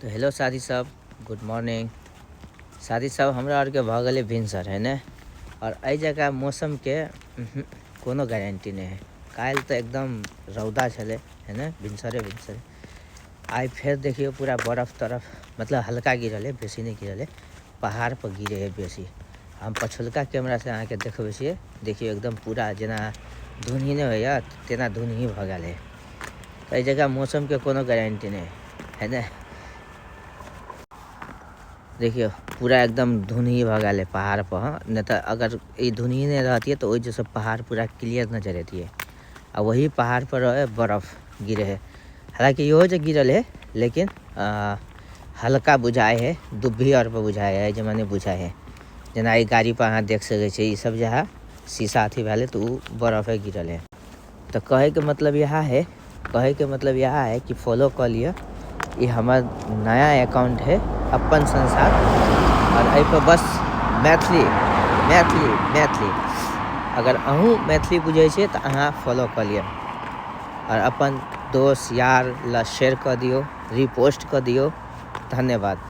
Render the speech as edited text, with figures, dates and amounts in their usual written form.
तऽ हेलो साथी सब, गुड मॉर्निंग साथी सब। हमरा आरके भऽ गेलै भिनसर, है ने? आओर एहि जगह मौसमके कोनो गारंटी नहि है। काल्हि तऽ एकदम रौदा छलै, है ने? भिनसरे भिनसरे। आइ फेर देखियौ, पूरा बरफ तरफ, मतलब हल्का गिरल है, बेसी नहि गिरल है। पहाड़ पर गिरे है बेसी। हम पछुलका कैमरासँ अहाँके देखबै छियै। देखियौ, एकदम पूरा जेना धुनही नहि होइए, तेना धुनही भऽ गेल है। तऽ एहि जगह मौसमके कोनो गारंटी नहि है ने? देखियौ, पूरा एकदम धुनही भऽ गेल है पहाड़ पर। नहि तऽ अगर ई धुनही नहि रहतियै तऽ ओहि जैसे पहाड़ पूरा क्लियर नजर अतियै। आ वही पहाड़ पर रहे बरफ गिरे है। हालाँकि इहो जे गिरल है, लेकिन हल्का बुझाइ है, दुब्भी आर पर बुझाइ है, एहि नहि बुझाइ है। जेना एहि गाड़ी पर अहाँ देख सकै छियै, ई सब जे है शीशा अथी भेलै, तऽ ओ बरफे गिरल है। तऽ कहैके मतलब इएह है, कहैके मतलब इएह है कि फॉलो कऽ लिअ। ई हमर नया अकाउंट है, अपन संसार, आओर एहिपर बस मैथिली, मैथिली, मैथिली। अगर अहूँ मैथिली बुझै छियै तऽ अहाँ फॉलो कऽ लिअ आओर अपन दोस्त यार लए शेयर कऽ दियौ, रिपोस्ट कऽ दियौ। धन्यवाद।